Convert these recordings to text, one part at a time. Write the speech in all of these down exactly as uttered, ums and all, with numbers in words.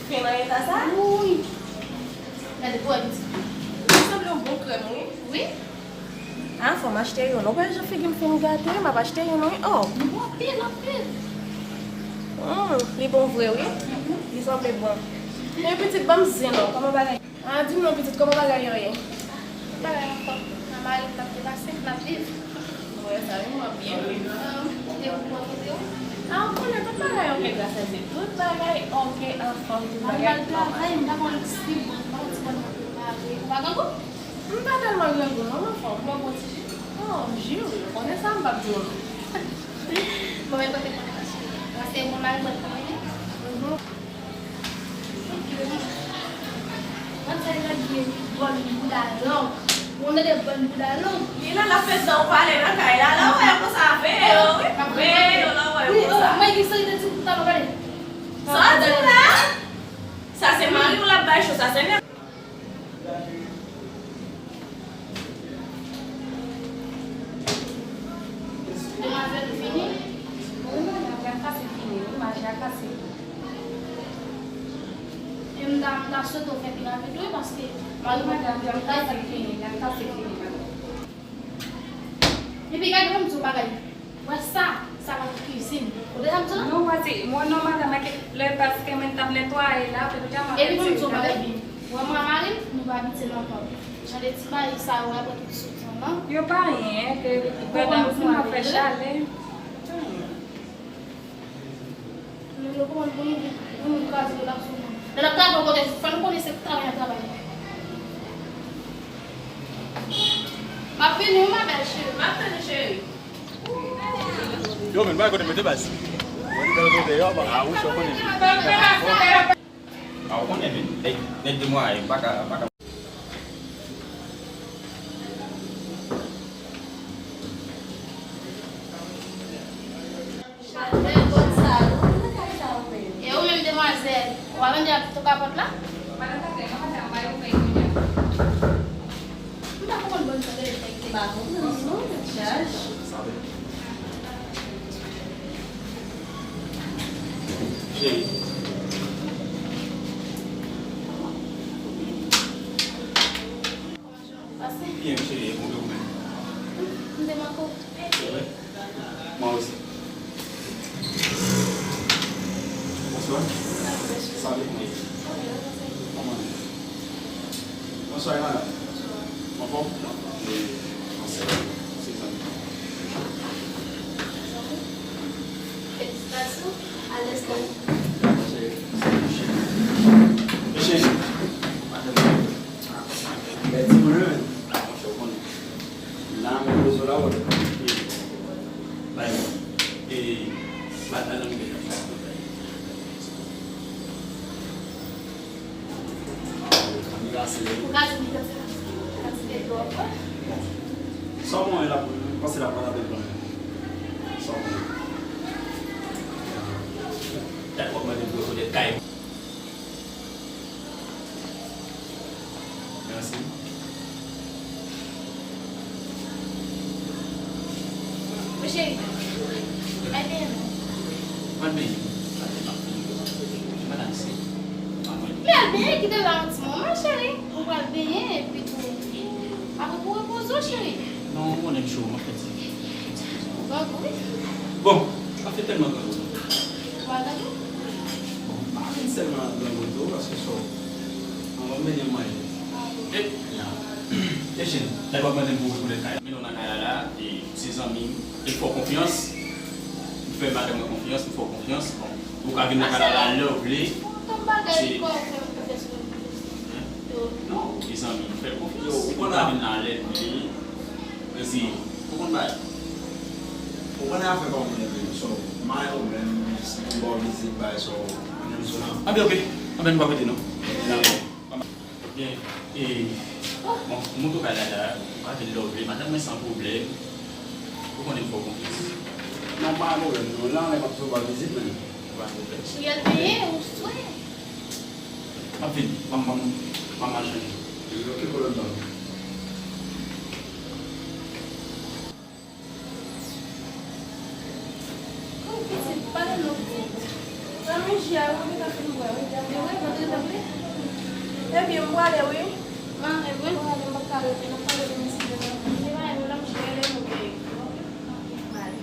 Fen nan eta sa? Wi. Gade pou wè pitit. Li sanble yon bon krèm, wi. Wi. Anfòm, achte youn. Ou wè jan figi m fin gate, m ap achte youn, wi. Oh. Li bon anpil, anpil. Hmm, li bon vre, wi. Li sanble bon. Men pitit, ban m zen non, kòman bagay? Ah, di m non, pitit, kòman bagay yo ye? Bagay anfòm. Nan mari m, n ap depase, n ap viv. Mwen, sa, wi, mwen byen viv. Ah, e ou, bò kote w? Ah, ou konnen tout bagay oke, gras a Dye. Tout bagay oke, anfòm, tout bagay nòmal. M al travay, m pa konn si bon, m pa konn si bon nan prepare. Ou pa grangou? M pa tèlman grangou, non, m anfòm. Ou bwè bon ti ji? Oh, ji, wi. Ou konnen sa, m p ap di w non. Bon, men kote mwen nan cheri. Mwen se bon mari mwen pou mwen ye. Mhm. Mwen fè lòt vye bòn bouda long. Ou konn de bòn bouda long? Li la, l ap fè san w pale nan kay la. La, w wè konsa, veye yo, wi. Veye yo, la, w wè konsa. Mwen ki seri de ti kout talon, gade. Sa w di la? Sa se mari w l ap bay cho, sa se nèg. Demwazèl, ou fini? Wi, maji a kase fini, wi, maji a kase. E m ta, m ta swete w fè pi rapid, wi, paske mari m ap vin. Maji a kase fini, maji a kase fini, madanm. Epi gade, ban m di w bagay. Wè sa, sa pa pou kizin. Ou tande sa m di w la? Non, pati, mwen non, madanm, lè paske mwen t ap netwaye la, epi deja mwen... Epi ban m di w bagay byen. Wè mwen ak mari m, nou pa abitye nan kòb. Jan de ti bagay sa yo, apre tout sou tan nan. Yo pa anyen, ke madanm, si mwen fè chalè. Yo, yo kòmanse pou nou, pou nou kraze relasyon nou. Lè n ap travay yon kote, fò nou konnen se travay n ap travay. M ap vini, wi, ma belle chérie. M ap vini, cheri. Yo, men, bagay kote mete baz. Mwen, mete baz kote yo, ba, a, wi, chè, konnen. A, ou konnen, men, nèg, nèg demwaye, m pa ka, m pa ka. Chalè bòn sa, nou nan kay sa ou menm. E ou menm demwazèl, ou pa mande ap tou kapòt la? Madan Katrin, mwen pa janm bay ou fèy kounye a. M pa konprann bòn sa, gade fèy ki te ba konprann non, tèt chaj. Cheri. Pase. Byen, cheri, e pou ou menm? M te manke w. Se vre? Mwen osi. Bonswa. Salut, mwen. Kòman w ye? Bonswa, madanm. Anfòm? E, anfòm, se zanmi. Felisitasyon. Alèz kòm. Mesye, madanm. Bèl timoun, wi, men. La, monchè, w konnen. La, mwen bezwen la, wè. Bay mwen. E, bat la nan mitan. Ou ka di m kantite, kantite dlo w ap pran? Sa w pran la, m panse la pran lapenn kanmenm. Sa w pran. Dat w ap mande pou rekonèt kay. Mèsi. Mon cheri, al benyen non. Al benyen. Al benyen, madanm, se pa mwen. Men al benyen, kite la yon ti moman, cheri. Ou pral benyen, epi tou. Apre pou repoze w, cheri. Non, ou konnen m cho, m ap fè ti. Ou grangou, wi. Bon, sa fè tèlman grangou. Ou al grangou? Bon, m pa vin sèlman grangou tou, paske so, anvan m vini m manje. E, ya. E chen, lè w ap mande m pou rekonèt kay la. Men nou nan kay la la, e se zanmi m, e fè w konfyans. M fè madanm mwen konfyans, m fè w konfyans. Bon, ou ka vin nan kay la la lè w vle. Tout bagay li fè w fè konfyans. Non, e zanmi m, fè l konfyans. Ou ka vin la lè l vle. Mèsi. Ou konn bagay. Ou konnen afè pa moun epi so, may ou menm, si pou ba w vizit, bay so, ou menm so. Anben, oke. Anben, nou pa rete non. Dakò. Byen, e, bon, m monte w kay la la, ou ka vin lè w vle, madanm mwen san pwoblèm. Ou konnen m fè w konfyans. Non, pa gen pwoblèm non. La, anlè m ap tou ba w vizit menm. Pa gen pwoblèm. Cheri, al benyen, ou swè. M ap vini. Ban m, ban m, ban m al chanje. Yo, ki kolòn pa w? Kòm pitit, pale non pitit. Zanmi, ji a yo, ou gentan fin bwè, wi. Yo, wi, mwen te Ebyen, m prale, wi. Mare, wi. M prale, m p ap ka rete, n ap pale de mesye yo. Li pa gen pwoblèm, m rele nou, bebe. M prale.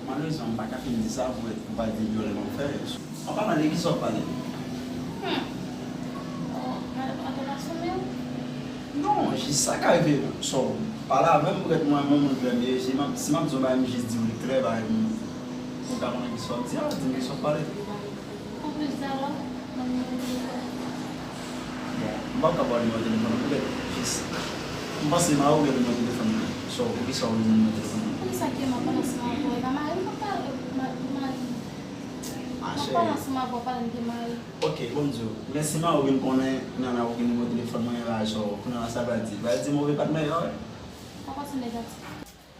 Malerezman, m pa ka fin di sa pou, pou pa di vyole m ap fè. An palan de kisa w ap pale? Hmm. Oh, madanm Antonas ou menm? Non, jis sa ka rive. So, pale avè m, poutèt mwen, mwen, moun klè m ye. Si m ap, si m ap di yon bagay, m jis di w li klè, bagay m, ou ka konnen kisa w ap di a, di m kisa w ap pale. Ou plis di alò, nan nimewo telefòn. Bon, m p ap ka ba w nimewo telefòn nan, poutèt jis, m panse mari w gen nimewo telefòn nan. So, poukisa w bezwen nimewo telefòn nan? Poukisa ke m ap pale ansanm avè w? E pa mari m, m ap pale, ma-, mari m. M ap pale ansanm avè w, pale m de mari. Ok, bon, m di w. Men si mari w vin konnen, Nana, ou gen nimewo telefòn mwen la, so, kounye a sa l pral di? L pral di move patnè a, wi. Sa pa se negatif.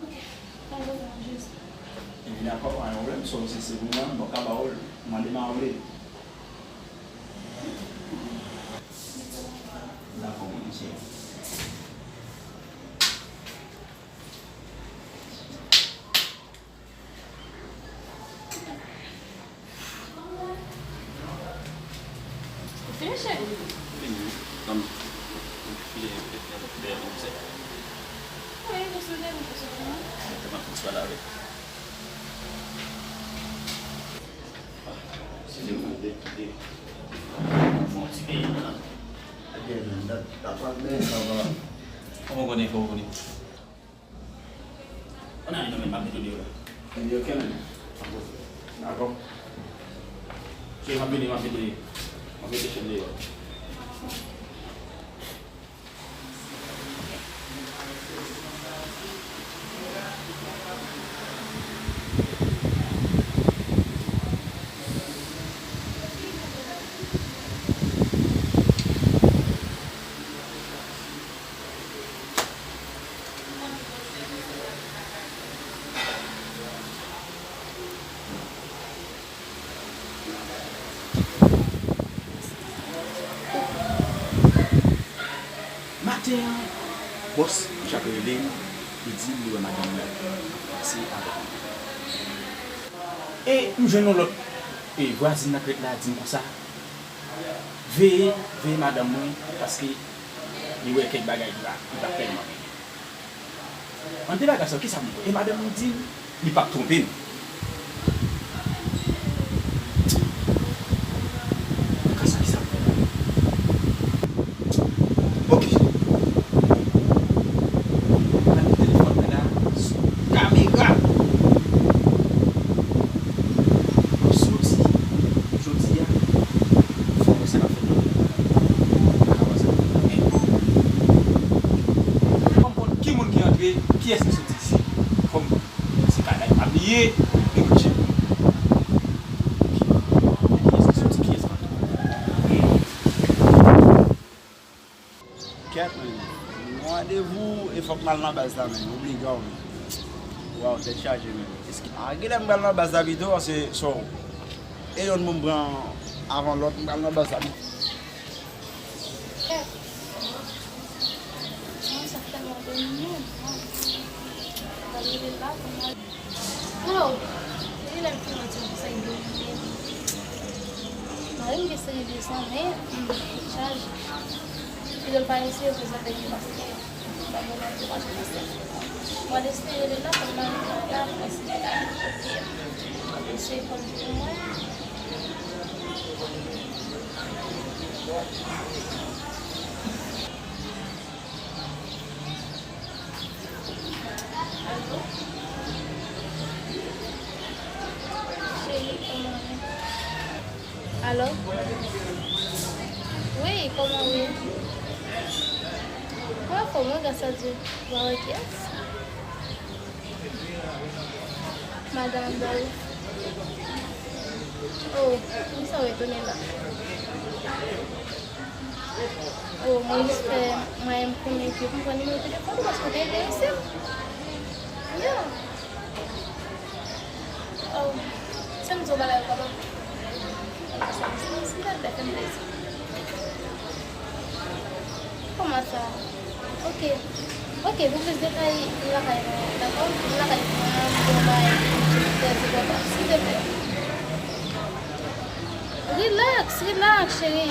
Ok. Sa yo, Jezi. Ebyen, dakò, pa gen pwoblèm. So, si se pou mwen, m p ap ka ba w l. Mande mari w li. Dakò, mon cheri. Ou fini, cheri? Fini. Tann, fini, fini, fini, fini. Wi, nou sou de, nou sou de. Mwen te mande kite. Bon, ti peyi, non? Ebyen, men, dat, dat pral byen, sa va. Kòman w konnen fò w vini? Ann ale non, men m ap mete w deyò la. Ebyen, ok, men. Dakò. Cheri, m ap vini, m ap mete, m ap mete chen deyò. Maten an, bòs Jack rele m, li di m li wè madanm mwen ap pase avèk yon nèg. E m jwenn yon lòt, e, vwazin nan krèt la di m konsa, veye, veye madanm mwen, paske li wè kèk bagay li pa, li pa tèlman renmen. An de bagay sa yo, kisa m wè? E madanm mwen di m, li p ap twonpe m. Kisa, kisa m wè la? Ok. Gade telefòn mwen la sou kamera. Jodi, jodi a, fò m wè sa k ap fèt nan peyi a. Fò m konn ki moun ki antre, kiyès ki soti isit. Fò m, se kanay pa bliye, li manje. Kiyès ki soti, kiyès k antre. Kèt, men. Nou randevou e fòk m al nan baz la, men. Obligan, men. Waw, tèt chaje, men. Eski, a, genlè m pral nan baz la pito, paske, so, e yonn pou m pran avan lòt, m pral nan baz la pito. Kèt. Mwen, sa tèlman domine, mwen. Mwen rele la pou mwen. Wow! Depi lè m fin antre nan konsèy de mwen, mari m gen seri de zanmi, hmm, chaj. Fidèl pa eseye koze avèk li paske m pa gen ankouraje konsèy. Mwen deside rele la pou mari m pa la, pou eseye la. Eseye konn pou mwen. Alo? Cheri, kòman w ye? Alo? Wi, kòman w ye? Mwen anfòm, wi, gras a Dye. Ou avèk kiyès? Madan Adolphe. Oh, m santi etone la. Oh, mwen jis fè mwayen m konnen ke pou m pran nimewo telefòn ou paske w te enterese m. Yeah. Oh, se m di w bagay ou pa ban m. Silvouplè, fè m plezi. Kòman sa? Ok. Ok, pou plis detay, vin lakay mwen, dakò? Vin lakay mwen, m pou bay trè enpòtan, silvouplè. Relax, relax, cheri.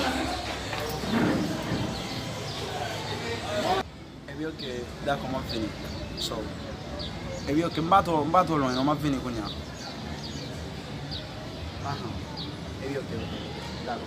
Epi ok, dakò, m ap vini. So, epi ok, m pa twò, m pa twò lwen, non, m ap vini kounye a. Ahan. Epi ok, ok, dakò.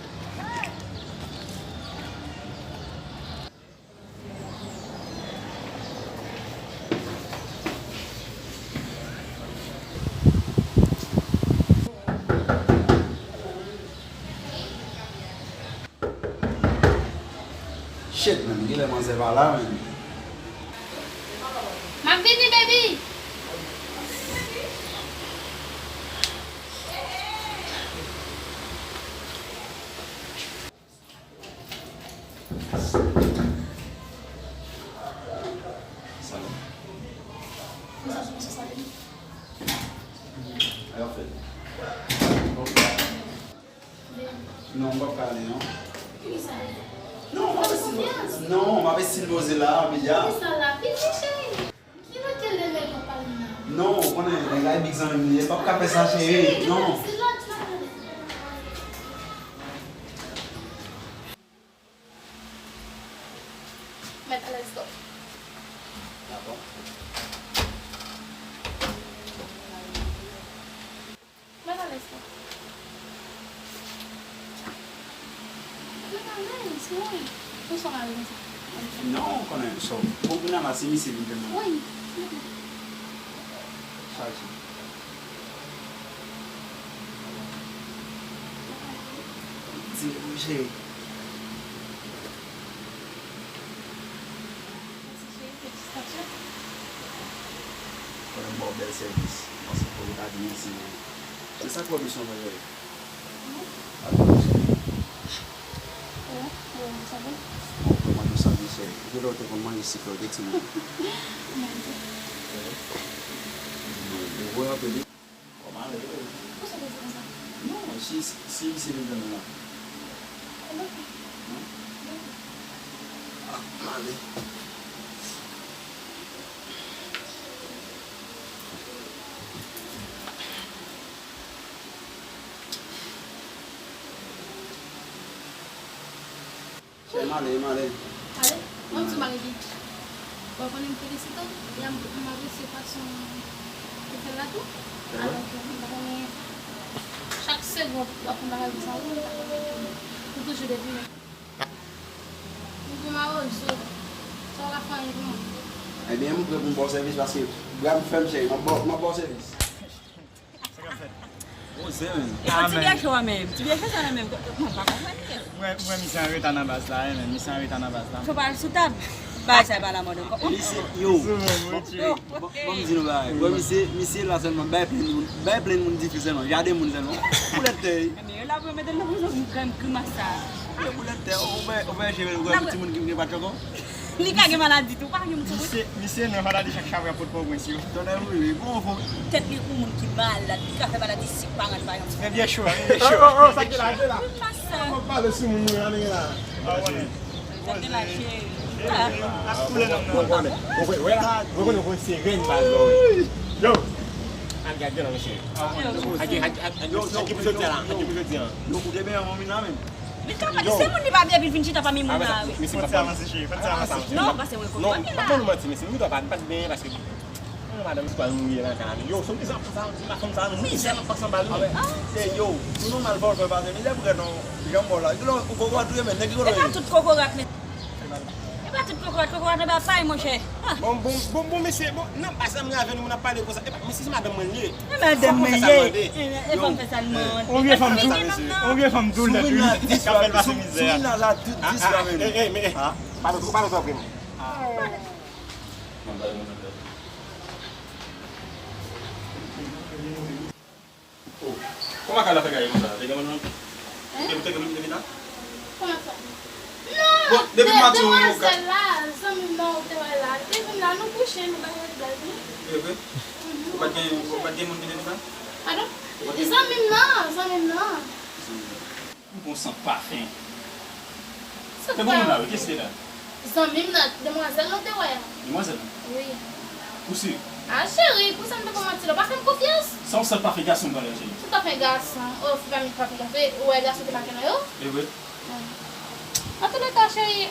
Shit, man, genlè manzè pa la, man. M ap vini, baby! Sa va? Sa y ap fèt? Non, m p ap ka ale, non. Non, m ap esi, non, m ap esi poze la, Biya. Non, ou konnen, nèg la e big zanmi m li ye, m p ap ka fè sa, cheri, non. Mèt, let's go. Dakò. Mwen pa lèz la. Mwen pa lèz, wi. Poukisa w pa lèz konsa? Non, ou konnen, so, bon, kounye a la, se misye vin jwenn mwen. Wi, silvouplè. Chaje. Di, wi, cheri. Mèsi, cheri. Felisitasyon. Konnen m ba w bèl sèvis. Paske fòk ou ta di mèsi, men se sa k pwòblèm mwen, cheri. Non. Pa gen pwoblèm, cheri. Bon, bon, sa bon. Bon, mwen manje sa byen, cheri. Gen lè w te konn manje sik la, w te timoun. Manje. Bon, bon, bon, anpil, wi. Kòman ale, wi? Poukisa w te di konsa? Non, si, si, si misye vin jwenn nou la. Ebyen, ok. Non? Ebyen, ok. Ah, m ale. Cheri, m ale, m ale. Ale, mwen m di w bagay ki. Bon, konnen m felisite w, e m, m apresye fason ou fè l la tou. Alò ke m ta konnen chak segond w ap fè bagay konsa, wi, m ta konnen ke ou toujou depi. M tou mawozo. Sa w ka fè anyen pou mwen? Ebyen, m prè pou m ba w sèvis paske bra m fèm, cheri. M ap ba w, m ap ba w sèvis. Sa k ap fèt? Poze, men. Ti byen cho a menm. Ti byen cho sa la menm. Mwen pa konprann li. Mwen, mwen, misye an reta nan baz la, wi, men. Misye an reta nan baz la. Fò pa al sou tab. Bagay sa e pa lamòd ankò. Misye, yo. Bon, bon, bon, m di nou bagay. Bon, misye, misye la sèlman, bay plen moun, bay plen moun dife sèlman. Gade moun sèlman. Koulè tèy. Men yo la pou yo mete l nan prizon pou grenn grimas sa. Koulè tèy, ou wè, ou wè jere l, ou wè timoun ki gen patch ankò. Li ka gen maladi tou, pa gen moun sou wout. Misye, misye nan maladi chak chabra pot Pòtoprens yo. Tonnè boule, bon, bon. Tèt li kou moun ki malad, li ka fè maladi sik pa rann pa yon. Men byen cho, men byen cho. Oh, oh, oh, sa k gen la, gen la. Wi, pa sa. Mwen pale sou moun mwen, ann gen la. Tèt de la cheri. Ah. Ap koule nan mwen. Ou konnen, ou konnen, ou konnen se rèn baz la, wi. Yo. Al gade la, mesye. Yo. Agi, agi, agi, agi pou jodi a la, agi pou jodi a. Yo, ou te benyen manmi la menm. Li ka pale, se moun li pa byen, epi l vin chita pami moun la, wi. Fò ti avanse, cheri, fò ti avanse. Non, pase mwen konprann li la. Non, pa ban nou manti, mesye, nou pa, pa t benyen paske, oh, madanm, si pa nou ye nan kay la. Yo, se yon ti zanfan sa, ti masanm sa, nou mizè nan pase anba nou. Se yo, nou nòmal fò, fò pase mizè pou gade yon janm bò la. Ou poko a touye men, nèg ki kote. E pa tout kokorat, men. E pa tout kokorat, kokorat anba pay, monchè. Ah. Bon, bon, bon, bon, mesye, bon, nan baz la, m lave nou, moun ap pale konsa. E pa, mesye, se madanm mwen li ye. E madanm mwen li ye. E, e fò m fè sa l mande. Ou vye fanm tou. Ou vye fanm tou, lè tou. K ap fè l pase mizè a. Sou moun nan la, tout dis la, men. Ah, ah, eh, eh, men, eh, pa nan twò, pa nan twò, frè m. Oh, kòman kay la fè gaye konsa? Te gen moun nan? Hein? Te, te gen moun ki te vin la? Kòman sa? Non, bon, depi de, maten ou demwazèl la, zanmi m nan ou te wè la, li te vin la, nou kouche, nou bay lòt blag, wi. E vre? Mhm. Ou pa t gen, ou pa t gen moun ki te vin la? Padon? Ou pa t gen zanmi m nan, zanmi m nan. Zanmi m nan. M gon sant pafen. Sant pafen. Se bon moun la, wi. Kiyès ki te la? Zanmi m nan, demwazèl la w te wè a. Demwazèl la? Wi. Ou si? A, cheri, pou sa m te fè manti la, w pa fè m konfyans. Sa yon sant pafen gason m pale a, cheri? Sant pafen gason. Oh, fi pa m, pa fi gason. Ou wè gason te make nan yo? E vre? Antouka, cheri,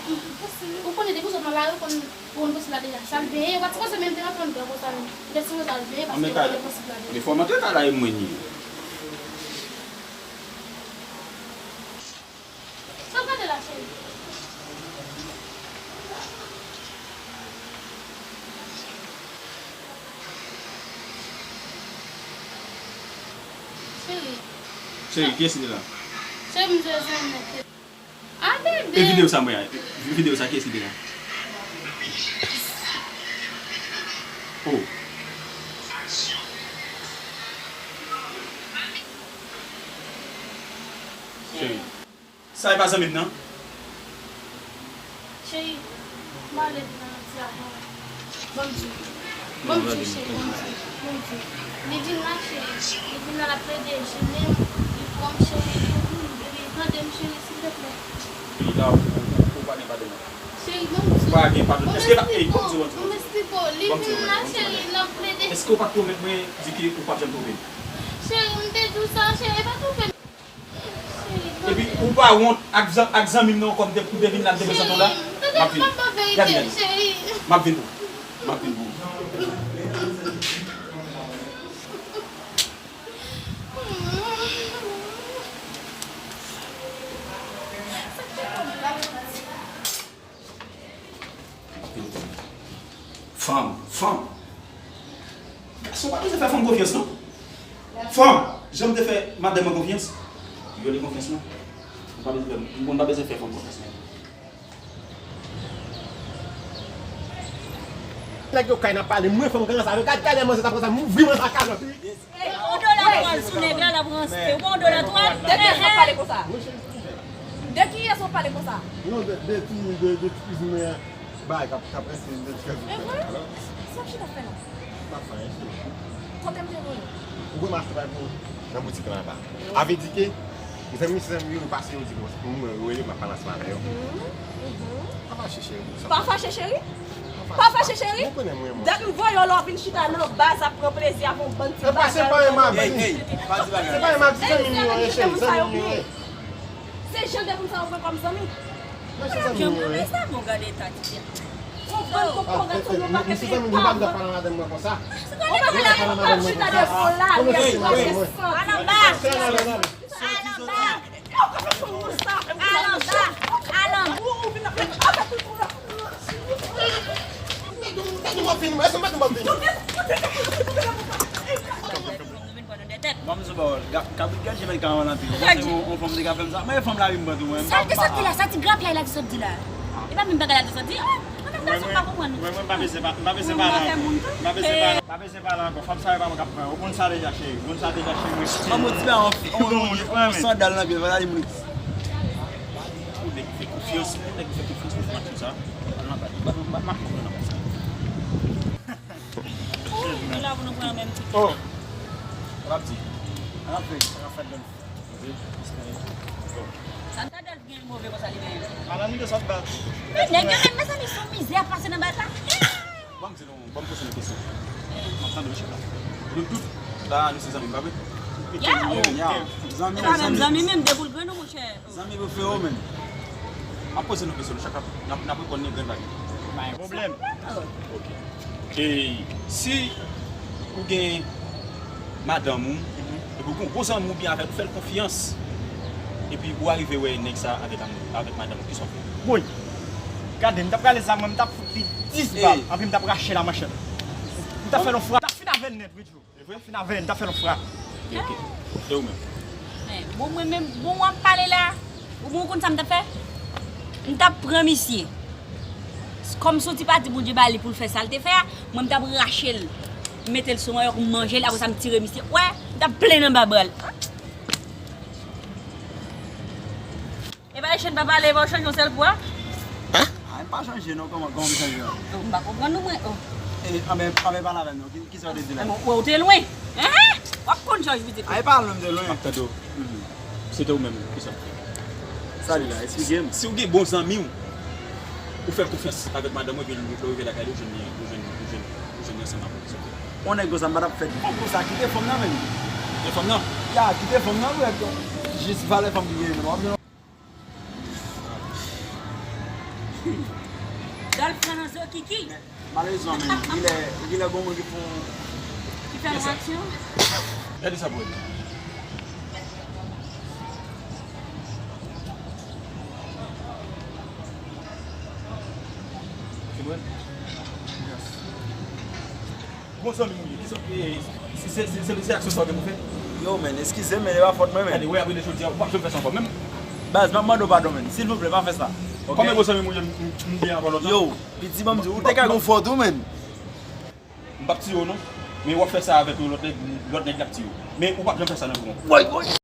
ou konnen depi w sot nan lari, ou konn, ou konn posib la deja. Sa l benyen, ou pa t sipoze menm te rantre anndan konsa menm. Ou te sipoze al benyen paske ou konnen posib la deja. Men fò m antre kay la e mwen li ye. Sa w gade la, cheri? Cheri. Cheri, kiyès ki te la? Cheri, m bezwen nèt. A, bebe. E videyo sa mwen an? Videyo sa, kiyès ki te la? Oh. Cheri. Sa e pa zanmi m nan? Cheri, m ale vin nan ti ajan. Ban m di w. Ban m di w, cheri, ban m di w. Ban m di w. Li vin la, cheri. Li vin la, l ap plede jennen m. Li pran m, cheri. Li, li tande m, cheri, silvouplè. Wi, la, ou, ou, ou pa gen pa de non. Cheri, ban m di w. Ou pa gen pa de non. Èske pa, ey, ban m di w, ban m di w. Ban m esplike w. Li vin la, cheri, l ap plede. Èske ou pa t pwomèt mwen di ke ou p ap janm twonpe m? Cheri, m te di w sa, cheri, e pa twonpe m. Epi ou pa wont ak zan-, ak zanmi m nan ankò, m te, m te vin la, m te prezante w la. M ap vin. Gade, gade. M ap vin pou ou. M ap vin pou ou. Fanm, fanm. Gason pa bezwen fè fanm konfyans, non. Fanm, jan m te fè madanm mwen konfyans, vyole konfyans mwen. Ou pa bezwen fè, moun pa bezwen fè fanm konfyans, non. Nèg yo kay nan pale, mwen fanm ka ranse avè, gad kalè manzè t ap ranse, m ouvri manzè a kalòt, wi. Ou dola twal sou nèg la, l ap ranse. Ou pa yon dola twal? De kiyès w ap pale konsa? De kiyès w ap pale konsa? Non, de, de ti, de, de ti kizin mwen an. Bay, k ap, k ap ranse, de ti kizin mwen an. Sa w chita fè la? M pa fè anyen, cheri. Kote m te voye w? Ou wè m achte bay pou ou nan boutik lan anba. Avè di ke, mezanmi, se zanmi yo, yo pase, yo di, bon, se pou mwen, yo rele m, m ap pale ansanm avè yo. Mhm, mhm. Pa fache, cheri. Pa fache, cheri? Pa fache, cheri? Dat m voye w la, w vin chita nan baz ap pran plezi avè yon bann ti bagay. Ey, ey, pa di bagay. Se pa yon m ap di, zanmi m yo ye, cheri, zanmi m yo ye. Se jan de moun sa yo pran kòm zanmi. Mwen se zanmi m yo ye. Sa bon, gade eta ti fi a. Yon bann kokorat sou yon pakèt epav. Mwen se zanmi m, m pa dwe pale madanm mwen konsa. Mwen pa dwe pale madanm mwen konsa. Al anba. Al anba. Al anba, al anba. Ban m sou pawòl. Kabrit gad Jemèl ka anlan anpil. Ou panse yon fanm te ka fè m sa? Mwen, fanm la ri m pran tou mwen. Sa l te sot di la, sa ti grapyay la te sot di la. E pa menm bagay la te sot di. Ah, mwen menm gason m pa konprann. Mwen, mwen, m pa bezwen pa, m pa bezwen pale ankò. M pa bezwen pale. Pa bezwen pale ankò. Fanm sa yo pa mwen k ap pran. Ou konn sa deja, cheri. Ou konn sa deja, cheri. Mwen, cheri. Yon moun ti bay yon, yon, yon sandal nan pye l, pa ta di moun. Ou nèg ki fè konfyans, ou nèg ki fè konfyans, ou fè konfyans sa. Al nan bal. Ba, ba, ba, ba, ba, ba, ba. Cheri, nou la pou nou pran menm ti. Oh. Sa l ap di? Sa l ap fè? Sa l ap fè, Dolph? Sa l ap fè? Bon. Sa Dolph gen move konsa li menm? Ala nou de sòt bal. Men nèg yo menm, mezanmi, se yon mizè ap pase nan bal la. Ban m di nou, ban m poze nou kesyon. M ap tande w chita. Nou tout la, nou se zanmi, pa vre? Ya, zanmi, zanmi. Se pa menm zanmi menm, de boul grenn ou, monchè. Zanmi pou fè w menm. M ap poze nou kesyon, nou chak ap, n ap, n ap reponn li grenn bagay. Pa gen pwoblèm. Ok. E si ou gen madanm ou, epi ou gen yon bon zanmi ou byen avè l, ou fè l konfyans, epi ou arive wè nèg sa avèk, avèk madanm ou, kisa w fè? Woy! Gade, m t ap rale zam mwen, m t ap fout li dis bal, anpi m t ap rache l a manchèt. M t ap fè l yon frap. M t ap fin avè l nèt, wi, Djo. M t ap fin avè l, m t ap fè l yon frap. Ok, ok. E ou menm? Men, bon, mwen menm, bon, w ap pale la. Ou bon, ou konn sa m t ap fè? M t ap pran misye. Kòm se yon ti pati Bondye ba li pou l fè sa l te fè a, mwen m t ap rache l, mete l sou manyòk, m manje l, apre sa m tire misye. Wè, m t ap plen anba bra l. E pa Echèn pa pale, e pa w chanje yon sèl kou a? Hein? Ah, m pa chanje non, kòman, kòman m chanje an? Oh, m pa konprann nou, mwen, oh. E, anben, anben pale avè m non, ki, ki sa w te di la? Bon, wè, w te lwen. Hein? W ap konn jan w te. Ah, e pa lwen, m te lwen. M ap tande w. Mhm. Se te ou menm, ki sa w te fè? Sali la, eksplike m. Si w gen bon zanmi w, ou fè l konfyans avèk madanm ou, epi lè w rive lakay li, ou jwenn li, ou jwenn, ou jwenn, ou jwenn li ansanm avè l, ki sa w te fè? On nèg konsa, m pa t ap fè bon konsa, kite fanm nan menm. Kite fanm nan? Ya, kite fanm nan, frè. Jis valè fanm ki genyen menm. Dòl pran nan zo Kiki. Malerezman, men, genlè, genlè gon moun ki fè yon... Ki fè yon aksyon. Gade sa pou wè. Se mwen? Yes. Bon zanmi m ou ye, kisa, e, se, se, se, se, se aksyon sa w gen pou fè? Yo, men, eskize m, men e pa fòt mwen, men. Gade, wè, apre de jodi a, ou p ap janm fè sa ankò, menm. Baz, m ap mande w padon, men. Silvouplè, pa fè sa. Ok? Kòm e bon zanmi m ou ye, m, m, m byen ankò lontan. Yo, piti, ban m di w, ou te ka gon fòt ou, men. M p ap tiye w, non. Men w ap fè sa avèk yon lòt nèg, lòt nèg k ap tiye w. Men ou p ap janm fè sa nan vi w ankò. Woy, woy.